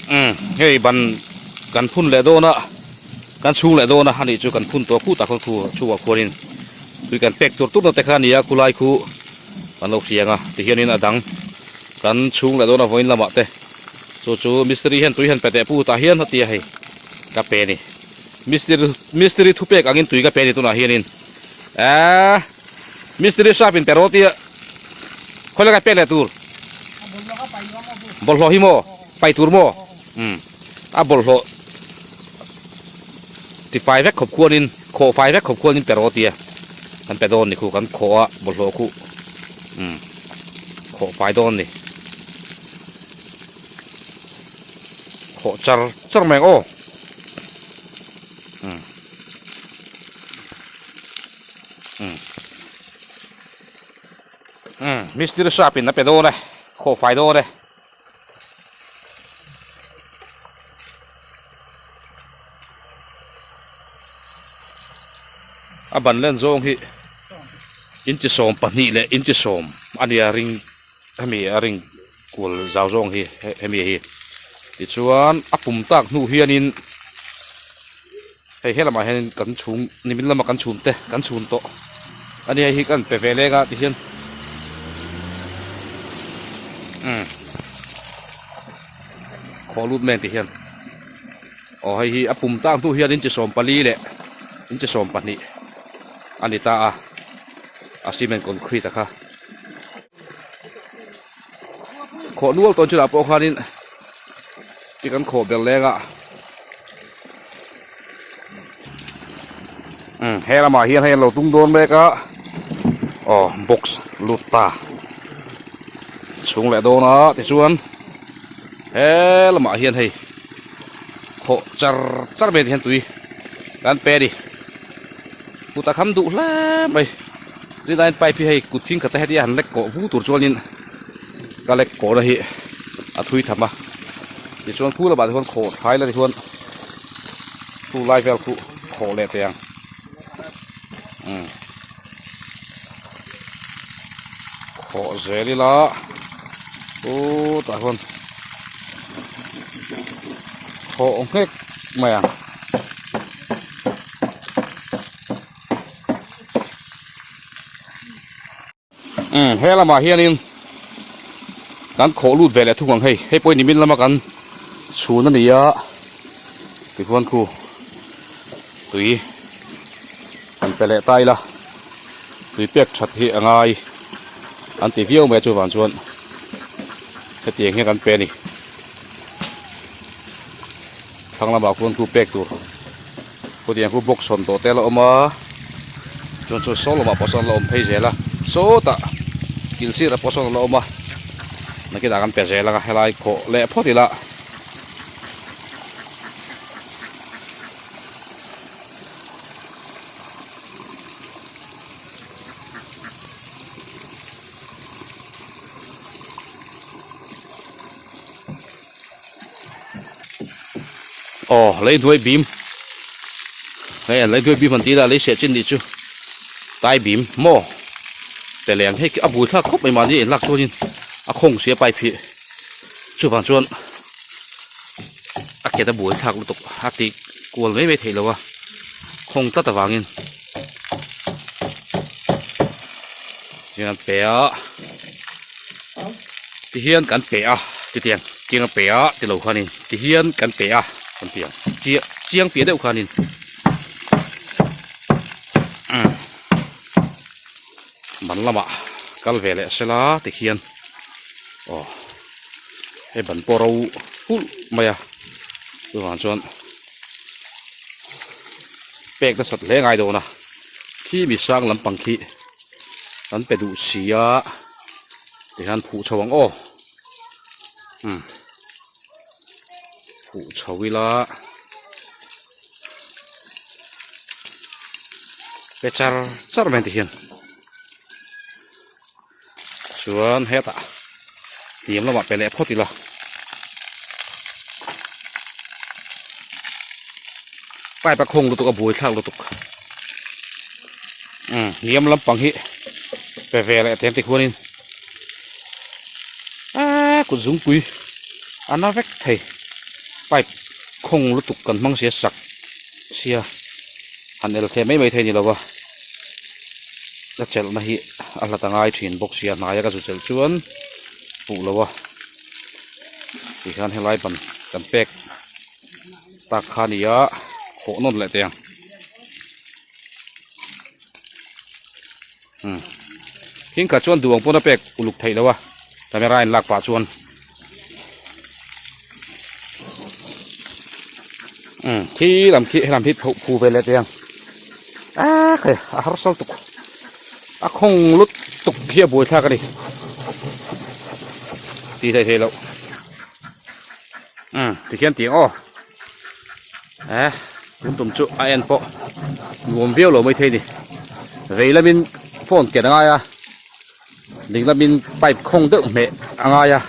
Umm hei ban kan phun leh dawn a kan chhung leh dawn a anih chu kan phun tawh khutah khawn khu chhungah khuanin tui kan pek tur tur na te kha a ni a khulai khu kan lo hria ang a tihianin a dang kan chhung leh dawn a vawiin lamah te chu chu mistiri hian tui han pe teh pu tah hian a ti a hei ka pe a ni mistiri mistiri thupek angin tui ka pe a ni tunah hianin eehh mistiri sap in pe rawh tia khawi lai ka pek leh tur bawlhhlawh hi maw pai tur maw umm a bawlhhlawh ti fai vek khawp khuanin khawh fai vek khawp khuanin pe rawh tia kan pe dawn ni khu kan khawh a bawlhhlawh khu umm khawh fai dawn ni khawh char char mai ang aw umm umm umm mistiri sap in a pe dawn e khawh fai dawn e. A ban len zawng hi inchi 12 leh inchi 10 a nia ring hemi a ring kual zau zawng hi hemi hi tichuan a pum tak hnu hianin hei helamah hianin kan chhung nimin lama kan chhun te kan chhun tawh a nia hei hi kan pe ve leng a tihian umm khawh lut mai ang tihian aw hei hi a pum tak hnu hian inchi 14 leh inchi 12 a ni ta a a cement concrete a kha khawh nual tawn chunah pawh khanin ti kan khawh ber leng a umm he lamah hian hei an lo tung dawn mek a aw box lut ta chhung leh dawn a tichuan he lamah hian hei khawh char char mai hian tui kan pe a ni kut a kham duh hle mai. Rinaiin pipe hi hei kut thing khat a hetia han lek kawh vu tur chuanin ka lek kawhna hi a thui tham a tichuan khu lamah te chuan khawh thlai la tichuan khu lai vel khu khawh leh teh ang umm khawh zel ila chutah chuan khawh nghek mai ang. Umm he lamah hianin kan khawh lut ve leh thung ang hei hei pawh hi nimin lama kan chhun a ni a tichuan khu tui han pe leh ta ila tui pek that hi a ngai an ti viau mai a chuvang chuan hetiang hian kan pe a ni thlang lamah khuan khu pek tur. Khutiang khu box hawn tawh te a la awm a chuan chu saw lamah pawh sawn a la awm phei zel a sawtah kil sirah pawh sawn a la awm a nakinah kan pe zel ang a helai khawh leh phawt ila. Aw lei hnuai bim hei an lei hnuai bim han tih ila lei seh chin nih chu tai bim maw pe leh ang hei a bui thlak khawp mai mahni a inlak chuanin a khawng si a pipe hi chuvang chuan a ket a buai thlak lutuk a tih kual mai mai theih loh a khawng tlat avangin hian an pe a tihian kan pe a titiang tiang a pe a ti lo khanin tihian kan pe a kan ti ang chiah chiang piah deuh khanin umm ban lamah kal ve leh sela tikhian aw hei ban pawh ro hulh mai a chuvang chuan pek nasat hle ngai dawn a khi mi sang lampang khi. Kan pe duh si a tihian phuh chho ang aw umm phuh chho ila pe char char mai tihian chuan hetah hniam lamah pe leh phawt ila. Pipe a khawng lutuk a buaithlak lutuk. Umm hniam lampang hi pe ve leh teh ang tih khuanin aaa kut zungpui a na vek thei. Pipe khawng lutuk kan hmang sia sak sia han el thleh mai mai thei ni lova ka chelhna hi a hlat a ngai thin bawk sia hnaia ka zu chelh chuan fuh lo a tikhian helai ban kan pek tak kha a ni a khawh nawn leh teh ang umm thing khat chuan duh ang pawn a pek uluk theih loh a camera in lak pah chuan. Umm khi lam khi helam hi pho phu ve leh teh ang ah khai a harsal tuk a khawng lut tuk hi a buai thlak a ni tih theih theih loh umm tikhian tih ang aw eh tun tum chu a en pawh nuam viau lo maithei a ni vei lamin phone ken a ngai a. Ding lamin pipe khawng deuh hmeh a ngai a,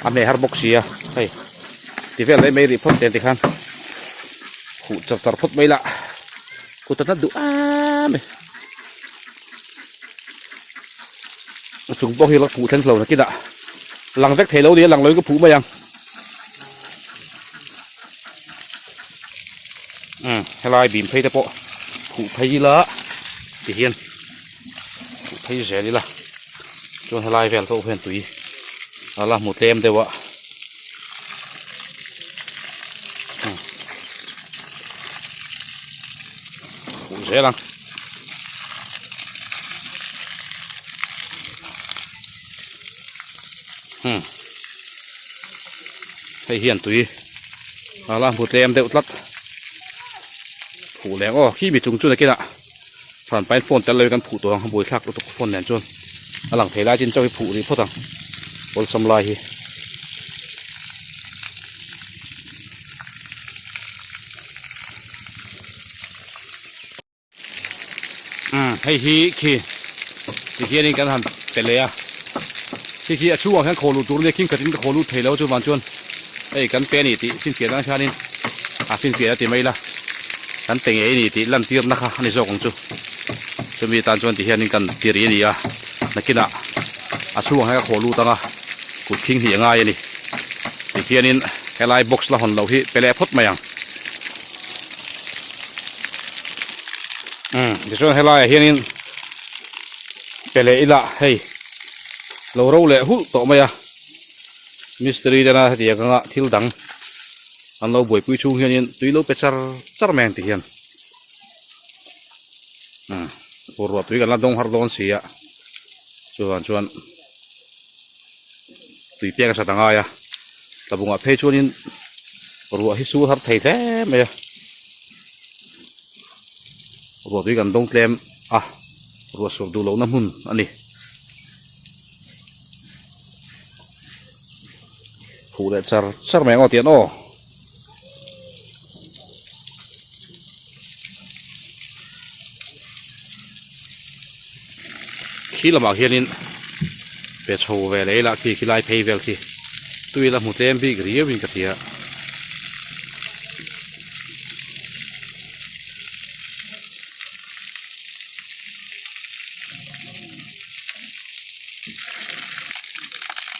a hmeh har bawk si a, hei ti vel mai mai rih phawt nen tikhan huh char char phawt mai lah kut a nat duh em mai. A chung pawh hi la phuh thleng thlo nakinah lang vek thei lo nia lang loin ka phuh mai ang. Umm helai bim phei te pawh phuh phei ila tihian. Huh phei zel ila chuan helai vel pawh hian tui a la hmu tlem deuh a huh zel ang hmm hei hian tui a la hmu tlem deuh tlat huh leh ang aw khi mi chung chu nakinah. Phran pain phone tel lo hi kan phuh tawh ang a buaithlak lutuk phone nen chuan a lang thei lai chin chauh hi phuh rih phawt ang awlsam lai hi. Umm hei hi khi ti hianin kan han pe leh a khi khi a chhungah hian khaw luh tur a nia khing khatin ka khaw lut thei lo chuvang chuan hei kan pe a ni tih finfiah nan hianin a finfiah a ti mai la. Kan pe ngei a ni tih lantirna kha a ni zawk ang chu. Chumi tan chuan tihianin kan ti rih a ni a, nakinah a chhungah hian ka khawh lut ang a, kut khing hnih a ngai a ni. Tihianin helai box la hawn loh hi pe leh phawt mai ang. Umm tichuan helaiah hianin pe leh ila hei lo ro leh hulh tawh mai a, mistiri tena hetiang anga thil dang. An lo buaipui chhung hianin tui lo pe char char mai ang ti hian umm fur ruah tui kan la dawng har dawn si a chuvang chuan tui pek a that a ngai a tlabungah phei chuanin ruah hi sur har thei hle mai a ruah tui kan dawng tlem a ruah sur duh lohna hmun a ni. Huh leh char char mai ang aw tian aw. Khi lamah hianin pe chho ve leh ila khi khi lai phei vel khi tui la hmu tlem bik riau in ka hria.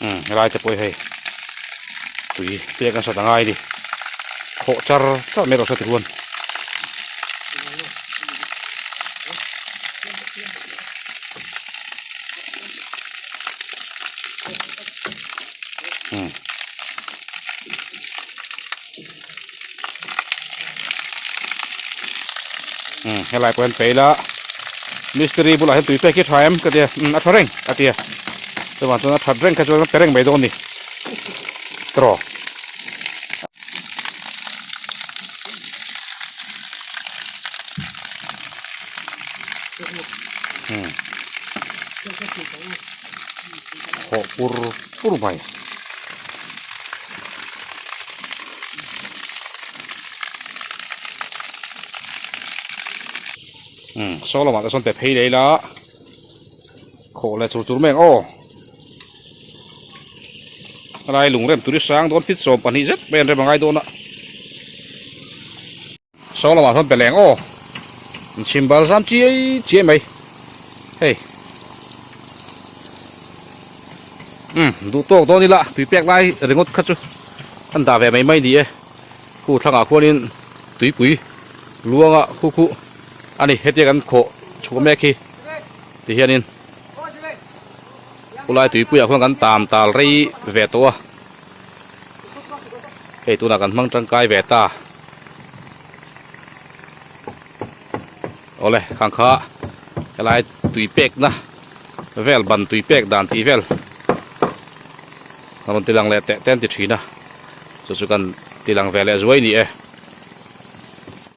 Umm helai te pawh hi hei tui pek nasat a ngai a ni khawh char char mai erawh saw tihuan. Umm. Umm helai pawh hian peila mistiri bulah hian tui pek hi a tha em ka tia umm a tha reng a tia chuvang chuan a that reng kha chuan a pe reng mai dawn a ni tawh. Umm hawh pur pur mai. Umm saw lamah te sawn pe phei leh ila khawh leh chur chur mai ang aw helai lung rem tur hi sang dawn fit 12 zet mai an rem a ngai dawn a saw lamah sawn pe leh ang aw inchhim bal zam chiai chiai mai hei umm duh tawk dawn ila tui pek lai ringawt kha chu. An dah ve mai mai ni e. Khu thlangah khuanin tuipui luanga khu khu a ni. Hetia kan khawh chhuah mek hi ti hianin khulai tuipuiah khuan kan tam tal rei ve tawh a. Hei tunah kan hmang tangkai ve ta. Awle khang kha helai tui pekna vel ban tui pek dan tih vel a rawn ti lang leh teh te an ti thin a chu chu kan ti lang ve leh zuai ni e.